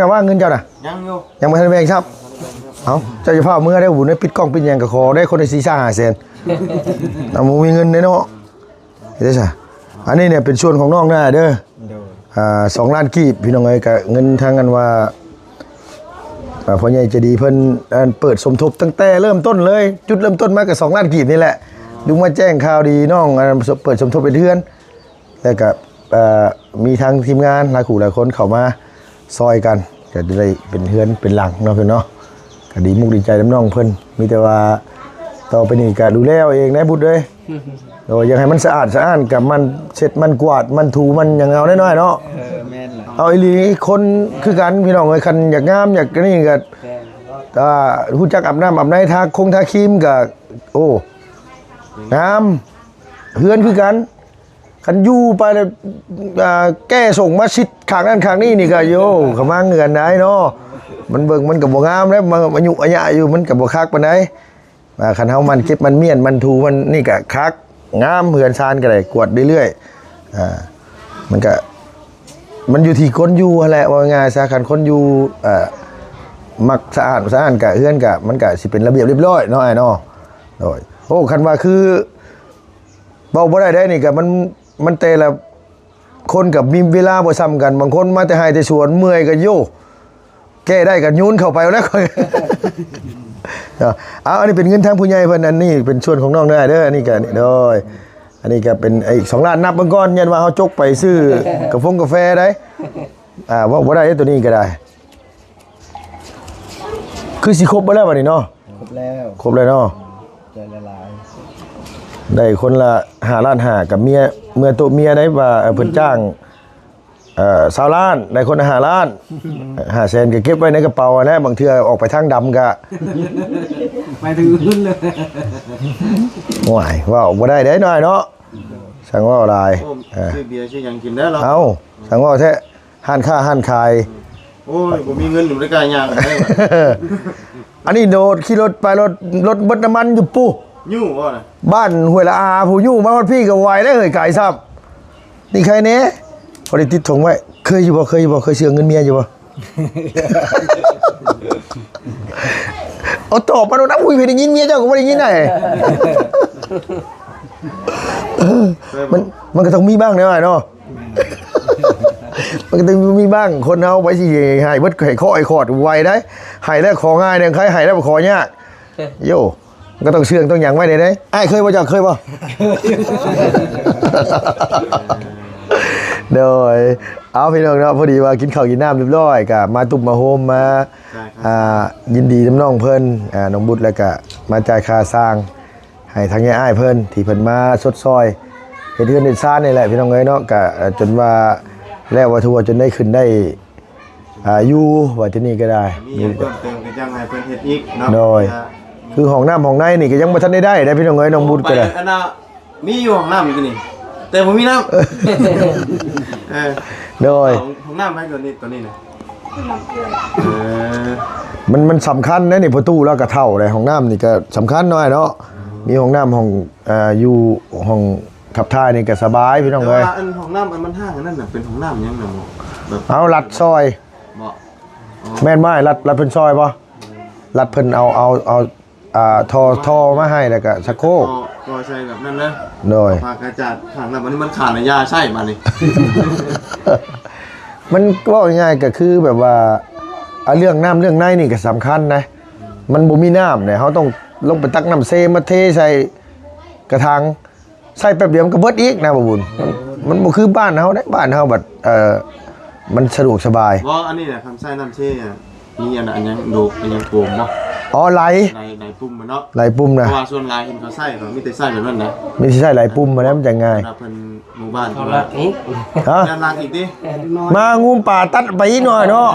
ນະວ່າເງິນເຈົ້ານະ? ຍັງຢູ່ ຍັງບໍ່ທັນແບ່ງຊ້ຳ. ເອົ້າ ເຈົ້າຢ່າຟ້າວເມືອເດີ້ ບຸນໄດ້ປິດກ້ອງປິດຫຍັງກໍຂໍໄດ້ຄົນລະສີ່ສາມຫ້າແສນ. ເອົາ ບໍ່ມີເງິນເດ້ເນາະ. ເຮັດໄດ້ຊະ. ອັນນີ້ເນຍເປັນສ່ວນຂອງນ້ອງນາເດີ. ໂດຍ ອ່າ ສອງລ້ານກີບ ພີ່ນ້ອງເອີຍ. ກະເງິນທາງອັນວ່າ ອ່າ ພໍ່ໃຫຍ່ໃຈດີເພິ່ນ ອັນ ເປີດສົມທົບຕັ້ງແຕ່ເລີ່ມຕົ້ນເລີຍ. ຈຸດເລີ່ມຕົ້ນມາກະສອງລ້ານກີບນີ້ແຫຼະ. ລຸງມາແຈ້ງຂ່າວດີນ້ອງ ອັນ ເປີດສົມທົບເຮັດເຮືອນ ແລ້ວກະ ເອີ ມີທາງທີມງານຫຼາຍຄູ່ຫຼາຍຄົນເຂົ້າມາຊ່ອຍກັນ ກະຈະໄດ້ເປັນເຮືອນເປັນຫຼັງເນາະ ເພິ່ນເນາະ. ກະດີມຸກດີໃຈນຳນ້ອງເພິ່ນ. ມີແຕ່ວ່າຕໍ່ໄປນີ້ກະດູແລເອົາເອງນະບຸດເອີຍ. ໂດຍ ຢາກໃຫ້ມັນສະອາດສະອ້ານ ກະໝັ່ນເຊັດ ໝັ່ນກວາດ ໝັ່ນຖູ ໝັ່ນຫຍັງເອົາໜ້ອຍໆເນາະ. ເອີ ແມ່ນແຫຼະ. ເອົາອີ່ຫຼີ ຄົນຄືກັນ ພີ່ນ້ອງເອີຍ. ຄັນຢາກງາມ ຢາກອັນນີ້ກະ ແມ່ນ ອ່າ ຮູ້ຈັກອາບນ້ຳອາບໃນ ທາຄົງທາຄຣີມກະ ໂອ້ ງາມ. ເຮືອນຄືກັນ ຄັນຢູ່ໄປແລ້ວ ອ່າ ແກ່ສົ່ງມາຊິດຂ້າງນັ້ນຂ້າງນີ້ນີ້ກະ ໂຢ ຂະມັງເຮືອນໃດເນາະ. ມັນເບິ່ງມັນກະບໍ່ງາມແລ້ວ ມາ ມາຍຸອາຍະຢູ່ ມັນກະບໍ່ຄັກປານໃດ. ອ່າ ຄັນເຮົາໝັ່ນເກັບໝັ່ນມ້ຽນໝັ່ນຖູ ມັນນີ້ກະຄັກ ງາມ. ເຮືອນຊານກະໄດ້ກວດເລື້ອຍໆ. ອ່າ ມັນກະ ມັນຢູ່ທີ່ຄົນຢູ່ຫັ້ນແຫຼະ ເວົ້າງ່າຍຊະ. ຄັນຄົນຢູ່ ເອີ ມັກສະອາດສະອ້ານກະ ເຮືອນກະ ມັນກະຊິເປັນລະບຽບລຽບຮ້ອຍເນາະ ອ້າຍເນາະ. ໂດຍ ໂອ້ ຄັນວ່າຄື ເວົ້າບໍ່ໄດ້ເດ້ນີ້ກະ ມັນ ມັນແຕ່ລະຄົນກະມີເວລາບໍ່ຊ່ຳກັນ. ບາງຄົນມາແຕ່ໄຮ່ແຕ່ສວນ ເມື່ອຍກະ ໂຢ ແກ້ໄດ້ກະໂຍນເຂົ້າໄປແລ້ວຂ້ອຍ. ເອົາ ອັນນີ້ເປັນເງິນທາງຜູ້ໃຫຍ່ເພິ່ນ ອັນນີ້ເປັນສ່ວນຂອງນ້ອງເດີ. ອັນນີ້ກະ ໂດຍ ອັນນີ້ກະເປັນອີກສອງລ້ານ. ນັບເບິ່ງກ່ອນ ຢ້ານວ່າເຮົາຈົກໄປຊື້ກາຟົງກາແຟໄດ໋. ອ່າ ເວົ້າບໍ່ໄດ້ເດ້ ໂຕນີ້ກະໄດ້. ຄືຊິຄົບເບິດແລ້ວບັດນີ້ເນາະ. ຄົບແລ້ວ ຄົບແລ້ວເນາະ. ໃຈລະລາຍ ໄດ້ຄົນລະຫ້າລ້ານຫ້າ ກັບເມຍ ເມືອໂຕະເມຍໄດ້ວ່າ ເອີ ເພິ່ນຈ້າງ ເອີ ຊາວລ້ານ ໄດ້ຄົນລະຫ້າລ້ານ. ຫ້າແສນກະເກັບໄວ້ໃນກະເປົາຫັ້ນແຫຼະ ບາງເທື່ອອອກໄປທາງດຳກະ ໄປທາງອື່ນເລີຍ. ໂອ້ຍ ເວົ້າບໍ່ໄດ້ເດ້ນ້ອຍເນາະ. ຊ່າງເວົ້າຫຼາຍ. ໂອ້ ເອີ ຊື້ເບຍຊື້ຫຍັງກິນແລ້ວ. ເອົ້າ ຊ່າງເວົ້າແທ້. ຮ້ານຄ້າຮ້ານຂາຍ ໂອ້ຍ ບໍ່ມີເງິນຢູ່ ບໍ່ໄດ້ກ້າຍ່າງໄດ້. ອັນນີ້ໂດດ ຂີ່ລົດໄປ ລົດ ລົດເບິດນ້ຳມັນຢູ່ປູ້ ຢູ່ບໍ່ນະ? ບ້ານຫ້ວຍລະອາພຸ້ນ ຢູ່ມາຮອດພີ້ກໍໄວໄດ້ເຮີ້ຍ ໄກຊ້ຳ. ນີ້ໃຄແດ່ ພໍໄດ້ຕິດຖົງໄວ້. ເຄີຍຢູ່ບໍ່? ເຄີຍຢູ່ບໍ່? ເຄີຍເຊື່ອງເງິນເມຍຢູ່ບໍ່? ເອົາຕອບມາໂລດນະ. ອຸ້ຍ ໄປໄດ້ຍິນເມຍເຈົ້າກໍບໍ່ໄດ້ຍິນໄດ໋. ມັນ ມັນກໍຕ້ອງມີບ້າງແຫຼະອ້າຍເນາະ. ມັນກໍຕ້ອງມີບ້າງ ຄົນເຮົາໄປຊິໃຫ້ເບິດ ໃຫ້ເຄາະໃຫ້ຄອດໄວໄດ໋. ໃຫ້ແລ້ວຂໍງ່າຍແດ່ ໃຜໃຫ້ແລ້ວບໍ່ຂໍຍາກ. ໂຢ ມັນກໍຕ້ອງເຊື່ອງຕ້ອງຫຍັງໄວ້ແດ່ເດ້. ອ້າຍເຄີຍບໍ່? ເຈົ້າເຄີຍບໍ່? ໂດຍ ເອົາ ພີ່ນ້ອງເນາະ ພໍດີວ່າກິນເຂົ້າກິນນ້ຳຮຽບຮ້ອຍ ກໍມາຕຸບມາໂຮມ ມາ ອ່າ ຍິນດີນຳນ້ອງເພິ່ນ ອ່າ ນ້ອງບຸດ ແລ້ວກໍມາຈ່າຍຄ່າສ້າງ ໃຫ້ທາງຍາຍອ້າຍເພິ່ນ ທີ່ເພິ່ນມາຊົດຊ່ອຍເຮັດເຮືອນເຮັດຊານນີ້ແຫຼະ ພີ່ນ້ອງເອີຍເນາະ. ກະຈົນວ່າແລ້ວວ່າທົ່ວ ຈົນໄດ້ຂຶ້ນໄດ້ ອ່າ ຢູ່ ວ່າທີ່ນີ້ກໍໄດ້ ມີຫຍັງເພີ່ມເຕີມກໍຍັງໃຫ້ເພິ່ນເຮັດອີກເນາະ. ໂດຍ ອ່າ ຄືຫ້ອງນ້ຳຫ້ອງໃນນີ້ກໍຍັງບໍ່ທັນໄດ້ໄດ້ເດ້ ພີ່ນ້ອງເອີຍ ນ້ອງບຸດກໍໄດ້. ອັນນ່າ ມີຢູ່ຫ້ອງນ້ຳຢູ່ນີ້ ແຕ່ບໍ່ມີນ້ຳ. ເອີ ໂດຍ ຫ້ອງ ຫ້ອງນ້ຳໃຜຕົວນີ້ ຕົວນີ້ນະ? ເອີ ມັນ ມັນສຳຄັນເດ້ນີ້ ພໍ່ຕູ້ລາວກໍເຖົ້າແລ້ວ ຫ້ອງນ້ຳນີ້ກໍສຳຄັນເນາະ ເນາະ. ມີຫ້ອງນ້ຳ ຫ້ອງ ອ່າ ຢູ່ຫ້ອງຂັບຖ່າຍນີ້ກໍສະບາຍ ພີ່ນ້ອງເອີຍ. ແຕ່ວ່າອັນຫ້ອງນ້ຳອັນມັນຮ່າງອັນນັ້ນນະ ເປັນຫ້ອງນ້ຳຫຍັງນະ? ແບບ ເອົາລັດຊອຍ ບໍ່? ອໍ ແມ່ນບໍ່? ລັດ ລັດເພິ່ນຊອຍບໍ່? ລັດເພິ່ນເອົາ ເອົາ ເອົາ ອ່າ ທໍ່ ທໍ່ມາໃຫ້ ແລ້ວກໍຊັກໂຄກ ຕໍ່ ຕໍ່ໃສ່ແບບນັ້ນເລີຍ. ໂດຍ ພາກະຈາດຂ້າງນັ້ນ ບັດນີ້ມັນຂາດລະຢາໃຊ້ບັດນີ້. ມັນເວົ້າງ່າຍໆ ກໍຄືແບບວ່າ ອ່າ ເລື່ອງນ້ຳເລື່ອງໃນນີ້ກໍສຳຄັນນະ. ມັນບໍ່ມີນ້ຳເດ້ ເຮົາຕ້ອງລົງໄປຕັກນ້ຳເຊມາເທໃສ່ກະຖັງ ໃຊ້ແປັບດຽວມັນກໍເບິດອີກນະ ບໍ່ບຸນ. ມັນ ມັນບໍ່ຄືບ້ານເຮົາເດ້ ບ້ານເຮົາບັດ ເອີ ມັນສະດວກສະບາຍ. ບໍ່ ອັນນີ້ນະ ຄັນໃຊ້ນ້ຳເຊ ມີອັນ ອັນຫຍັງໂດກ ອັນຫຍັງໂກມບໍ່? ອໍ ໄຫຼ ໄຫຼ ໄຫຼປຸ່ມມັນເນາະ ໄຫຼປຸ່ມນະ. ເພາະວ່າສ່ວນຫຼາຍເຫັນເຂົາໃຊ້ ເຂົາມີແຕ່ໃຊ້ແບບນັ້ນນະ ມີແຕ່ໃຊ້ໄຫຼປຸ່ມຫັ້ນແຫຼະ ມັນຈະງ່າຍ. ເວລາເພິ່ນໝູ່ບ້ານ ເຂົາລັກອີກ ຮະ ຢ້ານລັກອີກຕິ? ມາງຸມປ່າຕັດໄປອີກໜ້ອຍເນາະ.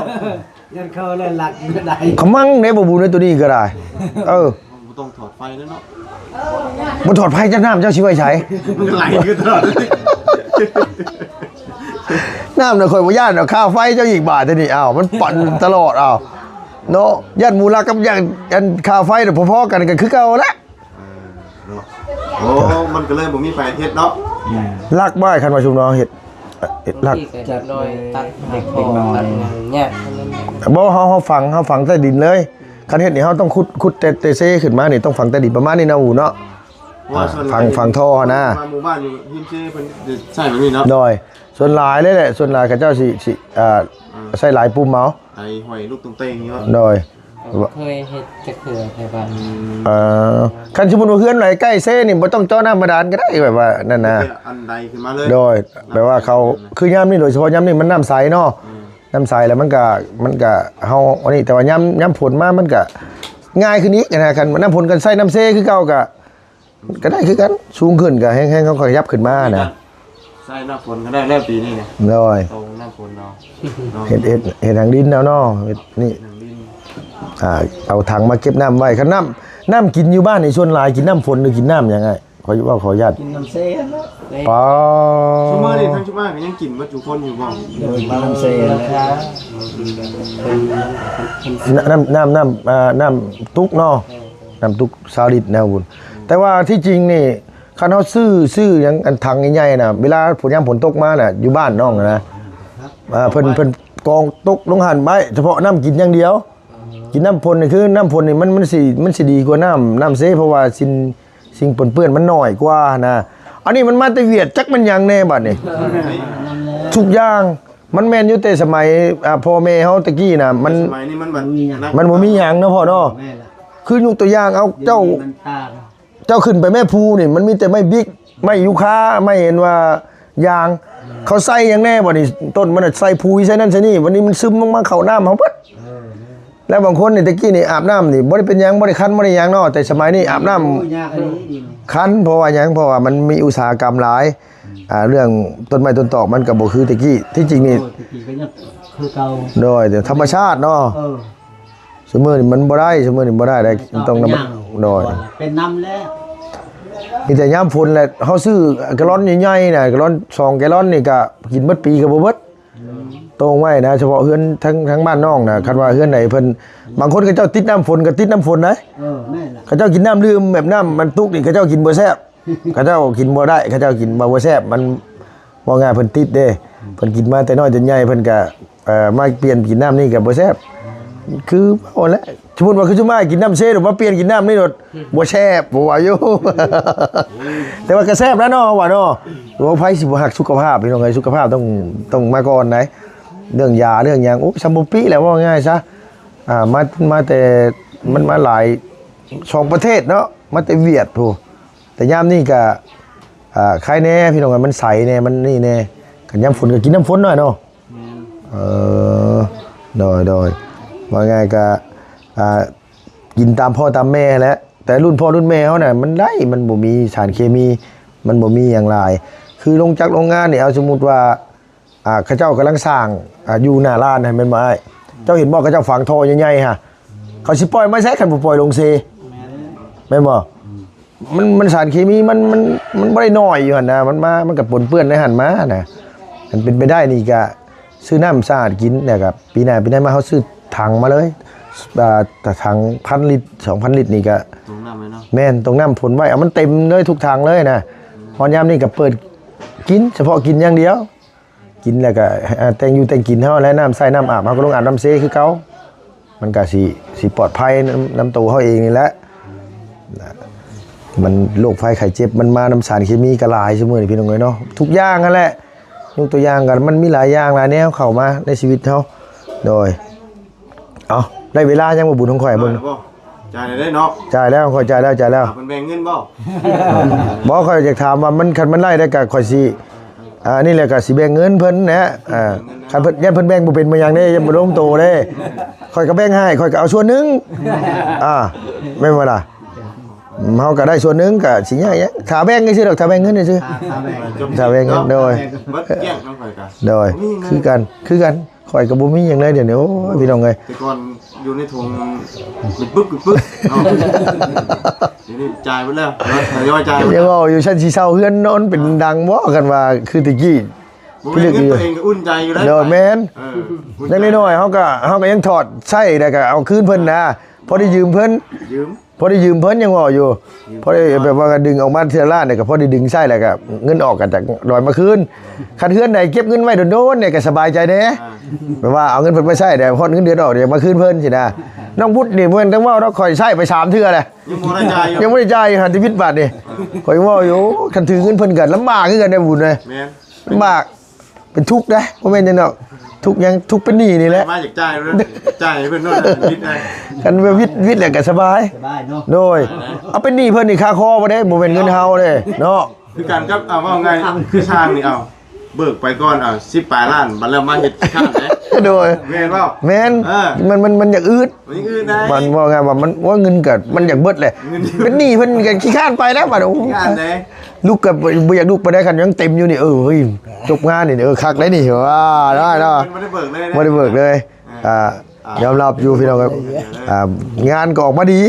ຢ້ານເຂົາແລ່ນລັກຢູ່ໃດ ຂະມັງເດ້ ບໍ່ບຸນໃນຕົວນີ້ກໍໄດ້. ເອີ ບໍ່ຕ້ອງຖອດໄຟແລ້ວເນາະ. ບໍ່ຖອດໄຟ ເຈົ້າ ນ້ຳເຈົ້າຊິໄວ້ໃສ? ມັນໄຫຼຄືຕະຫຼອດ. ນ້ຳນະຂ້ອຍບໍ່ຢ້ານດອກ ຄ່າໄຟເຈົ້າອີກບາດນີ້. ອ້າວ ມັນປັ່ນຕະຫຼອດ. ອ້າວ ເນາະ ຢ້ານໝູ່ລັກກັບຢ້ານ ອັນ ຄ່າໄຟນະ ພໍໆກັນກໍຄືເກົ່າແຫຼະ. ເອີ ເນາະ ໂອ້ ມັນກໍເລີຍບໍ່ມີໃຜເຮັດເນາະ. ລັກບໍ່ ຄັນວ່າຊຸມເຮົາເຮັດ ເຮັດລັກ ຈັດເດັກນ້ອຍ ຕັດຫາ ເດັກນ້ອຍ ຕັດຫຍັງຍາກ. ບໍ່ ເຮົາ ເຮົາຝັງ ເຮົາຝັງໃຕ້ດິນເລີຍ. ຄັນເຮັດນີ້ເຮົາຕ້ອງຂຸດ ຂຸດແຕ່ ແຕ່ເຊຂຶ້ນມານີ້ ຕ້ອງຝັງໃຕ້ດິນປະມານນີ້ເນາະ ຫູເນາະ. ເພາະວ່າ ອ່າ ຝັງ ຝັງທໍ່ຫັ້ນນະ ມາໝູ່ບ້ານຢູ່ຮິມເຊເພິ່ນຈະໃຊ້ແບບນີ້ເນາະ. ໂດຍ ສ່ວນຫຼາຍເລີຍແຫຼະ ສ່ວນຫຼາຍເຂົາເຈົ້າຊິ ຊິ ອ່າ ອືມ ໃຊ້ຫຼາຍປຸ່ມເອົາ ໄຖຫ້ອຍລູກຕົງເຕັງນີ້ເນາະ. ໂດຍ ເຄີຍເຮັດຈັກເທື່ອແຖວບ້ານ. ອືມ ເອີ ຄັນສົມມຸດວ່າເຮືອນໃດໃກ້ເຊນີ້ ບໍ່ຕ້ອງເຈາະນ້ຳບາດານກໍໄດ້ ແບບວ່ານັ້ນນະ. ແຕ່ອັນໃດຂຶ້ນມາເລີຍ. ໂດຍ ແບບວ່າເຂົາ ຄືຍາມນີ້ ໂດຍສະເພາະຍາມນີ້ມັນນ້ຳໃສເນາະ. ອືມ ນ້ຳໃສແລ້ວມັນກະ ມັນກະ ເຮົາອັນນີ້ ແຕ່ວ່າຍາມ ຍາມຝົນມາມັນກະງ່າຍຂຶ້ນອີກນະ. ຄັນນ້ຳຝົນກໍໃຊ້ນ້ຳເຊຄືເກົ່າກະ ກໍໄດ້ຄືກັນ ສູງຂຶ້ນກໍແຮງໆ ເຮົາກໍຂະຫຍັບຂຶ້ນມານະ. ໃຊ້ນ້ຳຝົນກໍໄດ້ແລ້ວປີນີ້ນະ. ໂດຍ ຕົງນ້ຳຝົນເອົາເນາະ. ເຮັດ ເຮັດ ເຮັດທາງດິນເອົາເນາະ ເຮັດນີ້ ເຮັດທາງດິນ. ອ່າ ເອົາຖັງມາເກັບນ້ຳໄວ້. ຄັນນ້ຳ ນ້ຳກິນຢູ່ບ້ານນີ້ ສ່ວນຫຼາຍກິນນ້ຳຝົນ ຫຼື ກິນນ້ຳຫຍັງອ້າຍ? ຂໍເວົ້າຂໍອະນຸຍາດ ກິນນ້ຳເຊນະ. ປ້າ ຊຸມື້ນີ້ທາງຊຸມອ້າຍກໍຍັງກິນເບິດທຸກຄົນຢູ່ບໍ່? ໂດຍ ກິນນ້ຳເຊນະ. ນ້ຳ ນ້ຳ ນ້ຳ ອ່າ ນ້ຳຕຸກເນາະ. ເອີ ນ້ຳຕຸກຊາວລິດແນວພຸ້ນ. ແຕ່ວ່າທີ່ຈິງນີ້ ຄັນເຮົາຊື້ ຊື້ຫຍັງອັນຖັງໃຫຍ່ໆນະ ເວລາຝົນ ຍາມຝົນຕົກມານະ ຢູ່ບ້ານນ້ອງນະ ອ່າ ເພິ່ນ ເພິ່ນກອງຕົກລົງຫັ້ນໄວ້ ສະເພາະນ້ຳກິນຢ່າງດຽວ. ກິນນ້ຳຝົນນີ້ ຄືນ້ຳຝົນນີ້ ມັນ ມັນຊິ ມັນຊິດີກວ່ານ້ຳ ນ້ຳເຊ ເພາະວ່າສິ່ງ ສິ່ງປົນເປື້ອນມັນໜ້ອຍກວ່ານະ. ອັນນີ້ມັນມາແຕ່ຫວຽດ ຈັກມັນຫຍັງແດ່ບັດນີ້ ທຸກຢ່າງ. ມັນແມ່ນຢູ່ແຕ່ສະໄໝ ອ່າ ພໍ່ແມ່ເຮົາແຕ່ກີ້ນະ ມັນ ສະໄໝນີ້ມັນແບບ ມັນບໍ່ມີຫຍັງເນາະພໍ່ເນາະ. ແມ່ນລະ ຄືຍົກຕົວຢ່າງ ເອົາ ເຈົ້າ ມັນຕ່າງ ເຈົ້າຂຶ້ນໄປແມ່ພູນີ້ ມັນມີແຕ່ໄມ້ບິກ ໄມ້ຢູຄາ ໄມ້ເຫັນວ່າຢາງ ເຂົາໃສ່ຫຍັງແດ່ບັດນີ້ ຕົ້ນມັນໃສ່ປຸຍ ໃສ່ນັ້ນໃສ່ນີ້ ບັດນີ້ມັນຊຶມລົງມາເຂົ້ານ້ຳເຮົາເບິດ. ເອີ ແລ້ວບາງຄົນນີ້ ແຕ່ກີ້ນີ້ອາບນ້ຳນີ້ບໍ່ໄດ້ເປັນຫຍັງ ບໍ່ໄດ້ຄັນ ບໍ່ໄດ້ຫຍັງເນາະ. ແຕ່ສະໄໝນີ້ອາບນ້ຳ ໂອ້ຍ ຍາກອີ່ຫຼີນີ້ ຄັນ ເພາະວ່າຫຍັງ? ເພາະວ່າມັນມີອຸດສາຫະກຳຫຼາຍ. ອ່າ ເລື່ອງຕົ້ນໄມ້ຕົ້ນຕອກມັນກໍບໍ່ຄືແຕ່ກີ້ ທີ່ຈິງນີ້. ໂອ້ຍ ແຕ່ກີ້ກໍຍັງຄືເກົ່າ. ໂດຍ ແຕ່ທຳມະຊາດເນາະ. ເອີ ຊຸມື້ນີ້ມັນບໍ່ໄດ້ ຊຸມື້ນີ້ບໍ່ໄດ້ໄດ໋ ຕ້ອງນຳ ໂດຍ ເປັນນຳແລ້ວ. ມີແຕ່ຍາມຝົນແຫຼະ ເຮົາຊື້ແກລອນໃຫຍ່ໆນະ ແກລອນ ສອງແກລອນນີ້ກະກິນເບິດປີກໍບໍ່ເບິດ. ອືມ ໂຕ່ງໄວ້ນະ ສະເພາະເຮືອນທາງ ທາງບ້ານນ້ອງນະ ຄັນວ່າເຮືອນໃດເພິ່ນ ບາງຄົນເຂົາເຈົ້າຕິດນ້ຳຝົນກໍຕິດນ້ຳຝົນໄດ໋ ເອີ ແມ່ນລະ ເຂົາເຈົ້າກິນນ້ຳດື່ມແບບນ້ຳມັນຕຸກນີ້ ເຂົາເຈົ້າກິນບໍ່ແຊບ ເຂົາເຈົ້າກິນບໍ່ໄດ້ ເຂົາເຈົ້າກິນບໍ່ ບໍ່ແຊບ ມັນ ເວົ້າງ່າຍເພິ່ນຕິດເດ້ ເພິ່ນກິນມາແຕ່ນ້ອຍຈົນໃຫຍ່ ເພິ່ນກະ ເອີ ມາປ່ຽນກິນນ້ຳນີ້ກະບໍ່ແຊບ ຄືເວົ້າແຫຼະ ສົມມຸດວ່າຄືຊຸມອ້າຍກິນນ້ຳເຊໂດດ ມາປ່ຽນກິນນ້ຳນີ້ໂດດ ບໍ່ແຊບ ບໍ່ວ່າຢູ່ ແຕ່ວ່າກະແຊບແຫຼະເນາະ ວ່າເນາະ ໂອ້ ໃຜຊິບໍ່ຮັກສຸຂະພາບ ພີ່ນ້ອງເອີຍ ສຸຂະພາບຕ້ອງ ຕ້ອງມາກ່ອນໃດ໋ ເລື່ອງຢາເລື່ອງຫຍັງ ໂອ້ ຊຳບໍ່ປິແຫຼະ ເວົ້າງ່າຍຊະ ອ່າ ມາ ມາແຕ່ ມັນມາຫຼາຍ ສອງປະເທດເນາະ ມາແຕ່ຫວຽດພຸ້ນ ແຕ່ຍາມນີ້ກະ ອ່າ ໄຄແດ່ພີ່ນ້ອງ ມັນໃສແດ່ ມັນນີ້ແດ່ ຄັນຍາມຝົນກໍກິນນ້ຳຝົນໜ້ອຍເນາະ ແມ່ນ ເອີ ໂດຍ ໂດຍ ວ່າງ່າຍກະ ອ່າ ກິນຕາມພໍ່ຕາມແມ່ແຫຼະ ແຕ່ລຸ້ນພໍ່ລຸ້ນແມ່ເຮົານະ ມັນໄດ້ ມັນບໍ່ມີສານເຄມີ ມັນບໍ່ມີຫຍັງຫຼາຍ ຄືໂລງຈັກໂລງງານນີ້ ເອົາ ສົມມຸດວ່າ ອ່າ ເຂົາເຈົ້າກຳລັງສ້າງ ອ່າ ຢູ່ໜ້າລານຫັ້ນແມ່ນບໍ່ອ້າຍ? ເຈົ້າເຫັນບໍ່ ເຂົາເຈົ້າຝັງທໍ່ໃຫຍ່ໆຫັ້ນ ເຂົາຊິປ່ອຍມາໃສ ຄັນບໍ່ປ່ອຍລົງເຊ ແມ່ນບໍ່? ມັນ ມັນສານເຄມີ ມັນ ມັນ ມັນບໍ່ໄດ້ໜ້ອຍຢູ່ຫັ້ນນະ ມັນມາ ມັນກໍປົນເປື້ອນໃນຫັ້ນມານະ ຄັນເປັນໄປໄດ້ນີ້ກະຊື້ນ້ຳສະອາດກິນ ແລ້ວກະປີໜ້າປີໃນມາເຮົາຊື້ຖັງມາເລີຍ ອ່າ ຖັງພັນລິດ ສອງພັນລິດນີ້ກະ ຕົງນ້ຳໄວ້ເນາະ ແມ່ນ ຕົງນ້ຳຝົນໄວ້ ເອົາມັນເຕັມເລີຍທຸກຖັງເລີຍນະ ຮອດຍາມນີ້ກະເປີດກິນ ສະເພາະກິນຢ່າງດຽວ ກິນແລ້ວກໍ ເອີ ແຕ່ງຢູ່ແຕ່ງກິນເຮົາແຫຼະ ນ້ຳໃຊ້ນ້ຳອາບ ເຮົາກໍລົງອາບນ້ຳເຊຄືເກົ່າ ມັນກໍຊິ ຊິປອດໄພນຳ ນຳໂຕເຮົາເອງນີ້ແຫຼະ ມັນໂລກໄພໄຂ້ເຈັບ ມັນມານຳສານເຄມີກໍຫຼາຍຊຸມື້ນີ້ພີ່ນ້ອງເອີຍເນາະ ທຸກຢ່າງຫັ້ນແຫຼະ ຍົກຕົວຢ່າງກໍ ມັນມີຫຼາຍຢ່າງຫຼາຍແນວເຂົ້າມາໃນຊີວິດເຮົາ ໂດຍ ເອົ້າ ໄດ້ເວລາຍັງບໍ່ບຸນຂອງຂ້ອຍເບິ່ງ ຈ່າຍແລ້ວເດ້ເນາະ ຈ່າຍແລ້ວ ຂ້ອຍຈ່າຍແລ້ວ ຈ່າຍແລ້ວ ເພິ່ນແບ່ງເງິນບໍ່? ບໍ່ ຂ້ອຍຢາກຖາມວ່າມັນ ຄັນມັນໄລ່ໄດ້ກໍຂ້ອຍຊິ ອ່າ ນີ້ແຫຼະກໍຊິແບ່ງເງິນເພິ່ນແຫຼະ ອ່າ ຄັນເພິ່ນ ຢ້ານເພິ່ນແບ່ງບໍ່ເປັນບໍ່ຫຍັງເດ້ ຢ້ານບໍ່ລົງໂຕເດ້ ຂ້ອຍກໍແບ່ງໃຫ້ ຂ້ອຍກໍເອົາສ່ວນໜຶ່ງ ອ່າ ແມ່ນບໍ່ລະ? ເຮົາກໍໄດ້ສ່ວນໜຶ່ງ ກໍຊິຍາກຫຍັງ ຖ້າແບ່ງຊື່ໆດອກ ຖ້າແບ່ງເງິນຊື່ ຖ້າ ຖ້າແບ່ງ ຖ້າແບ່ງເງິນ ໂດຍ ເບິດກ້ຽງນຳຂ້ອຍກໍ ໂດຍ ບໍ່ມີເງິນ ຄືກັນ ຄືກັນ ຂ້ອຍກໍບໍ່ມີຫຍັງເລີຍດຽວນີ້ ໂອ້ຍ ພີ່ນ້ອງເອີຍ ແຕ່ກ່ອນຢູ່ໃນຖົງປຶກໆເນາະ ດຽວນີ້ຈ່າຍເບິດແລ້ວ ທະຍອຍຈ່າຍເບິດແລ້ວ ຍັງເວົ້າຢູ່ ຊັ້ນຊິເຊົ່າເຮືອນນອນເປັນດັງບໍ່ ຄັນວ່າຄືແຕ່ກີ້ ບໍ່ແມ່ນເງິນຕົວເອງກໍອຸ່ນໃຈຢູ່ໄດ໋ ໂດຍ ແມ່ນ ເອີ ຈັ່ງນ້ອຍໆ ເຮົາກໍ ເຮົາກໍຍັງຖອດໃຊ້ ແລ້ວກໍເອົາຄືນເພິ່ນນະ ພໍໄດ້ຢືມເພິ່ນ ຢືມ ພໍໄດ້ຢືມເພິ່ນ ຍັງເວົ້າຢູ່ ຢືມ ພໍໄດ້ແບບວ່າດຶງອອກມາເທື່ອລ້ານ ແລ້ວກໍພໍໄດ້ດຶງໃຊ້ ແລ້ວກໍເງິນອອກກໍຈະລອຍມາຄືນ ຄັນເຮືອນໃດເກັບເງິນໄວ້ດົນໆ ນີ້ກໍສະບາຍໃຈແດ່ ອ່າ ແບບວ່າເອົາເງິນເພິ່ນມາໃຊ້ ແລ້ວຮອດເງິນເດືອນອອກ ຢາກມາຄືນເພິ່ນຊີ້ນະ ນ້ອງບຸດນີ້ບໍ່ແມ່ນແຕ່ເວົ້າດອກ ຂ້ອຍໃຊ້ໄປສາມເທື່ອແລ້ວ ຍັງບໍ່ໄດ້ຈ່າຍຢູ່ ຍັງບໍ່ໄດ້ຈ່າຍຢູ່ ຫັ້ນຕິວິດບາດນີ້ ຂ້ອຍເວົ້າຢູ່ ຄັນຖືເງິນເພິ່ນກໍລຳບາກຄືກັນໄດ໋ບຸນເອີຍ ແມ່ນ ລຳບາກ ເປັນທຸກເດ້ ບໍ່ແມ່ນຫຍັງດອກ ທຸກຫຍັງ ທຸກເປັນໜີ້ນີ້ແຫຼະ ມາຢາກຈ່າຍເລີຍ ຈ່າຍໃຫ້ເພິ່ນໂລດ ວິດໄດ້ ຄັນວ່າວິດ ວິດແລ້ວກໍສະບາຍ ສະບາຍເນາະ ໂດຍ ເອົາເປັນໜີ້ເພິ່ນນີ້ຄາຄໍບໍ່ໄດ້ ບໍ່ແມ່ນເງິນເຮົາເດ້ເນາະ ຄືກັນກັບ ເອົາ ເວົ້າງ່າຍ ຄືຊ່າງນີ້ ເອົາ ເບີກໄປກ່ອນ ເອົາ ສິບປາຍລ້ານ ບັດແລ້ວມາເຮັດຂີ້ຄ້ານເດ້ ໂດຍ ແມ່ນບໍ່? ແມ່ນ ເອີ ມັນ ມັນ ມັນຢາກອືດ ມັນຍັງອື່ນໄດ້ ມັນເວົ້າງ່າຍວ່າມັນ ໂອ້ຍ ເງິນກໍມັນຢາກເບິດແຫຼະ ເງິນ ເປັນໜີ້ເພິ່ນກໍຂີ້ຄ້ານໄປແລ້ວບັດ ໂອ້ຍ ຂີ້ຄ້ານເດ້ ລຸກກໍບໍ່ ບໍ່ຢາກລຸກປານໃດ ຄັນຍັງເຕັມຢູ່ນີ້ ເອີ ເຮີ້ຍ ຈົບງານນີ້ ເອີ ຄັກໄດ໋ນີ້ ວ່າ ໄດ້ ໄດ້ ບໍ່ໄດ້ເບີກເລີຍນະ ບໍ່ໄດ້ເບີກເລີຍ ອ່າ ອ່າ ອ່າ ຍອມຮັບຢູ່ພີ່ນ້ອງ ອ່າ ງານກໍອອກມາດີ ອ່າ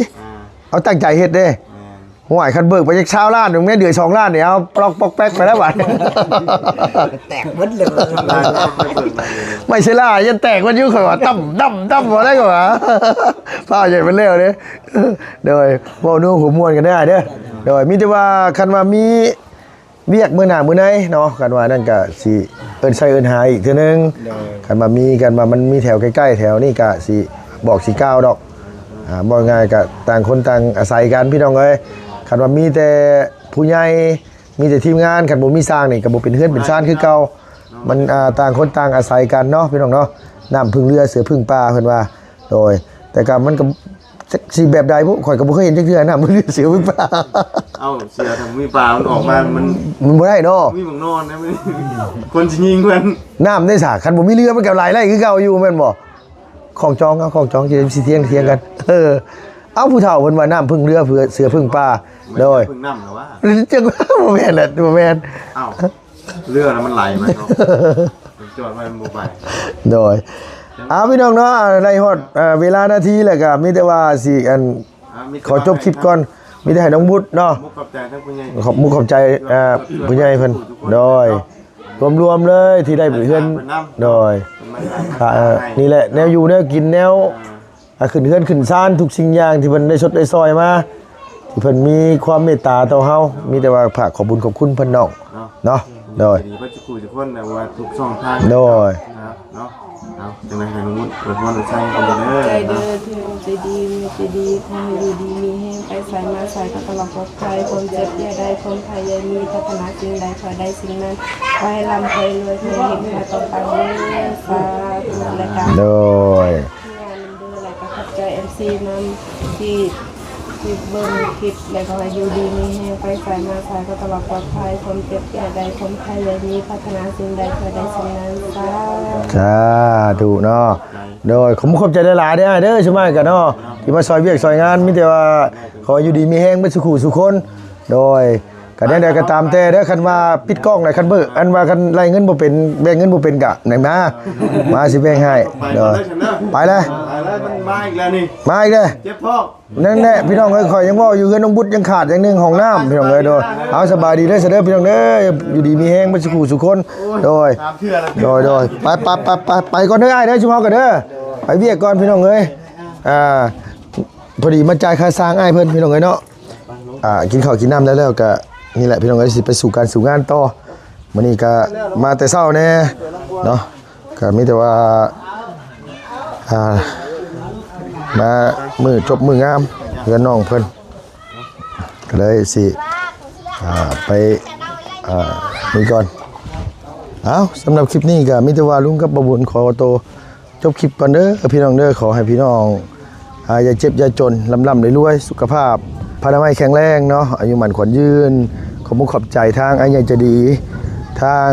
ເຮົາຕັ້ງໃຈເຮັດເດ້ ແມ່ນ ໂອ້ຍ ຄັນເບີກໄປຈັກຊາວລ້ານໜຶ່ງແມ່ນເດືອນສອງລ້ານນີ້ ເອົາປອກປອກແປັກໄປແລ້ວບັດ ແຕກເບິດເລີຍ ໄມ້ເຊລາຍັງແຕກມັນຢູ່ ຂ້ອຍວ່າ ຕັ້ມ ຕັ້ມ ຕັ້ມ ບໍ່ໄດ້ ຂ້ອຍວ່າ ຟ້າວໃຫຍ່ມັນແລ້ວເດ້ ໂດຍ ເວົ້ານົວຫົວມ່ວນກັນເດີອ້າຍເດີ ໂດຍ ມີແຕ່ວ່າຄັນວ່າມີວຽກມື້ໜ້າມື້ໃນເນາະ ຄັນວ່ານັ້ນກະຊິເອີ້ນໃສ່ເອີ້ນຫາອີກເທື່ອໜຶ່ງ ໂດຍ ຄັນວ່າມີ ຄັນວ່າມັນມີແຖວໃກ້ໆ ແຖວນີ້ກະຊິບອກຊິກ່າວດອກ ອ່າ ເວົ້າງ່າຍກະຕ່າງຄົນຕ່າງອາໄສກັນ ພີ່ນ້ອງເອີຍ ຄັນວ່າມີແຕ່ຜູ້ໃຫຍ່ ມີແຕ່ທີມງານ ຄັນບໍ່ມີຊ່າງນີ້ກໍບໍ່ເປັນເຮືອນເປັນຊານຄືເກົ່າ ມັນ ອ່າ ຕ່າງຄົນຕ່າງອາໄສກັນເນາະ ພີ່ນ້ອງເນາະ ນ້ຳເພິ່ງເຮືອເສືອເພິ່ງປ່າ ເພິ່ນວ່າ ໂດຍ ແຕ່ກໍມັນກໍຈັກຊິແບບໃດພຸ້ນ ຂ້ອຍກໍບໍ່ເຄີຍເຫັນຈັກເທື່ອ ນ້ຳເພິ່ງເຮືອເສືອເພິ່ງປ່າ ເອົ້າ ເສືອຖ້າມີປາມັນອອກມາ ມັນ ມັນບໍ່ໄດ້ເນາະ ມີໝ່ອງນອນນະ ມັນ ຄົນຊິຍິງມັນ ນ້ຳໄດ້ສາ ຄັນບໍ່ມີເຮືອມັນກໍໄຫຼໄດ້ຄືເກົ່າຢູ່ ແມ່ນບໍ່? ຂອງຈອງ ເອົາຂອງຈອງ ຊິ ຊິຖຽງ ຖຽງກັນ ເອີ ເອົາ ຜູ້ເຖົ້າເພິ່ນວ່ານ້ຳເພິ່ງເຮືອ ເສືອເພິ່ງປ່າ ໂດຍ ເພິ່ງນ້ຳລະວ່າ ຈັ່ງ ບໍ່ແມ່ນແຫຼະ ບໍ່ແມ່ນ ເອົ້າ ເຮືອນະມັນໄຫຼມາເນາະ ຈອດໄວ້ມັນບໍ່ໄປ ໂດຍ ເອົາ ພີ່ນ້ອງເນາະ ໄດ້ຮອດ ເອີ ເວລານາທີແລ້ວກໍມີແຕ່ວ່າຊິ ອັນ ອ່າ ມີແຕ່ ຂໍຈົບຄລິບກ່ອນ ມີແຕ່ໃຫ້ນ້ອງບຸດເນາະ ຂອບໃຈທັງຜູ້ໃຫຍ່ ຂອບມຸກຂອບໃຈ ເອີ ຜູ້ໃຫຍ່ເພິ່ນ ໂດຍ ເນາະ ລວມໆເລີຍທີ່ໄດ້ເຮືອນ ເພິ່ນນຳ ໂດຍ ເພິ່ນມາໃຫ້ ອ່າ ເອີ ນີ້ແຫຼະ ແນວຢູ່ແນວກິນ ແນວ ອ່າ ອ່າ ຂຶ້ນເຮືອນຂຶ້ນຊານ ທຸກສິ່ງຢ່າງທີ່ເພິ່ນໄດ້ຊົດໄດ້ຊ່ອຍມາ ທີ່ເພິ່ນມີຄວາມເມດຕາຕໍ່ເຮົາ ມີແຕ່ວ່າຝາກຂອບບຸນຂອບຄຸນເພິ່ນນ້ອງ ເນາະ ເນາະ ໂດຍ ໃຈດີເບິດທຸກຜູ້ທຸກຄົນນະ ວ່າທຸກຊ່ອງທາງ ໂດຍ ເນາະ ເອົາ ຈັ່ງໃດໃຫ້ນ້ອງມຸດອວຍພອນອວຍໄຊໃຫ້ເພິ່ນເດີ ໃຈເດີ ເນາະ ທີ່ໃຈດີ ມີໃຈດີ ຂໍໃຫ້ຢູ່ດີມີແຮງ ໄປໃສມາໃສກໍຕະຫຼອດປອດໄພ ຄວາມເຈັບຢ່າໄດ້ ຄວາມໄຂ້ຢ່າມີ ປາດຖະໜາສິ່ງໃດ ຂໍໃດສິ່ງນັ້ນ ຂໍໃຫ້ລ່ຳ ຂໍໃຫ້ລວຍ ຂໍໃຫ້ເຮັງ ຂໍໃຫ້ປັງໆເດີ ສາທຸ ແລະກະ ໂດຍ ງານນຳເດີ ແລະກະຂອບໃຈເອັຟຊີນຳ ທີ່ ທີ່ເບິ່ງຄລິບ ແລະກໍໃຫ້ຢູ່ດີມີແຮງ ໄປໃສມາໃສກໍຕະຫຼອດປອດໄພ ຄວາມເຈັບຢ່າໄດ້ ຄວາມໄຂ້ຢ່າມີ ປາດຖະໜາສິ່ງໃດ ຂໍໃດສິ່ງນັ້ນ ສາທຸ ສາທຸເນາະ ໂດຍ ຂອບ ຂອບໃຈຫຼາຍໆເດີອ້າຍເດີ ຊຸມອ້າຍກະເນາະ ທີ່ມາຊ່ອຍວຽກຊ່ອຍງານ ມີແຕ່ວ່າຂໍຢູ່ດີມີແຮງເບິດສູ່ຄູ່ສູ່ຄົນ ໂດຍ ກະແນວໃດກໍຕາມແຕ່ເດີ ຄັນວ່າປິດກ້ອງແລ້ວ ຄັນເບິ່ງ ອັນວ່າຄັນໄລ່ເງິນບໍ່ເປັນ ແບ່ງເງິນບໍ່ເປັນກະນັ້ນນະ ມາຊິແບ່ງໃຫ້ ໄປກ່ອນເດີ ເດີ ຊັ້ນເດີ ໄປແລ້ວ ໄປແລ້ວ ມັນມາອີກແລ້ວນີ້ ມາອີກແລ້ວ ເຈັບທ້ອງ ນັ້ນແຫຼະພີ່ນ້ອງເອີຍ ຂ້ອຍຍັງເວົ້າຢູ່ ເຮືອນນ້ອງບຸດຍັງຂາດຢ່າງໜຶ່ງ ຫ້ອງນ້ຳພີ່ນ້ອງເອີຍ ໂດຍ ເອົາ ສະບາຍດີເດີ ຊະເດີພີ່ນ້ອງເດີ ຢູ່ດີມີແຮງເບິດສູ່ຄູ່ສູ່ຄົນ ໂດຍ ສາມເທື່ອແລ້ວ ໂດຍໆ ໄປໆໆໆ ໄປກ່ອນເດີອ້າຍເດີ ຊຸມເຮົາກໍເດີ ໄປວຽກກ່ອນພີ່ນ້ອງເອີຍ ອ່າ ພໍດີມາຈ່າຍຄ່າຊ່າງອ້າຍເພິ່ນພີ່ນ້ອງເອີຍເນາະ ອ່າ ກິນເຂົ້າກິນນ້ຳໄດ້ແລ້ວກະ ນີ້ແຫຼະພີ່ນ້ອງເອີຍ ຊິໄປສູ່ການສູ່ງານຕໍ່ ມື້ນີ້ກະມາແຕ່ເຊົ້າແດ່ເນາະ ກະມີແຕ່ວ່າ ອ່າ ມາມື້ຈົບມື້ງາມເຮືອນນ້ອງເພິ່ນ ກະເລີຍຊິ ອ່າ ໄປ ອ່າ ນີ້ກ່ອນ ເອົ້າ ສຳລັບຄລິບນີ້ກະມີແຕ່ວ່າລຸງກັບບ່າວບຸນຂໍໂຕ ຈົບຄລິບກ່ອນເດີພີ່ນ້ອງເດີ ຂໍໃຫ້ພີ່ນ້ອງ ອ່າ ຢ່າເຈັບຢ່າຈົນ ລ່ຳໆລວຍໆ ສຸຂະພາບພະລານາໄມແຂງແຮງເນາະ ອາຍຸໝັ້ນຂວັນຍືນ ຂອບມຸກຂອບໃຈທາງອ້າຍໃຫຍ່ໃຈດີ ທາງ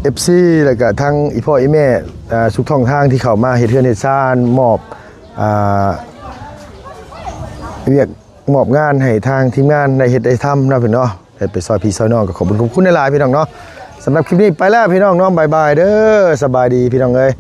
ເອັຟຊີ ແລ້ວກະທາງອີ່ພໍ່ອີ່ແມ່ ອ່າ ທຸກຊ່ອງທາງທີ່ເຂົ້າມາເຮັດເຮືອນເຮັດຊານ ມອບ ອ່າ ວຽກ ມອບງານໃຫ້ທາງທີມງານໄດ້ເຮັດໄດ້ທຳເນາະພີ່ນ້ອງເນາະ ໄດ້ໄປຊ່ອຍພີ່ຊ່ອຍນ້ອງ ກໍຂອບຄຸນຂອບຄຸນຫຼາຍໆພີ່ນ້ອງເນາະ ສຳລັບຄລິບນີ້ໄປແລ້ວພີ່ນ້ອງເນາະ ບາຍບາຍເດີ ສະບາຍດີພີ່ນ້ອງເອີຍ.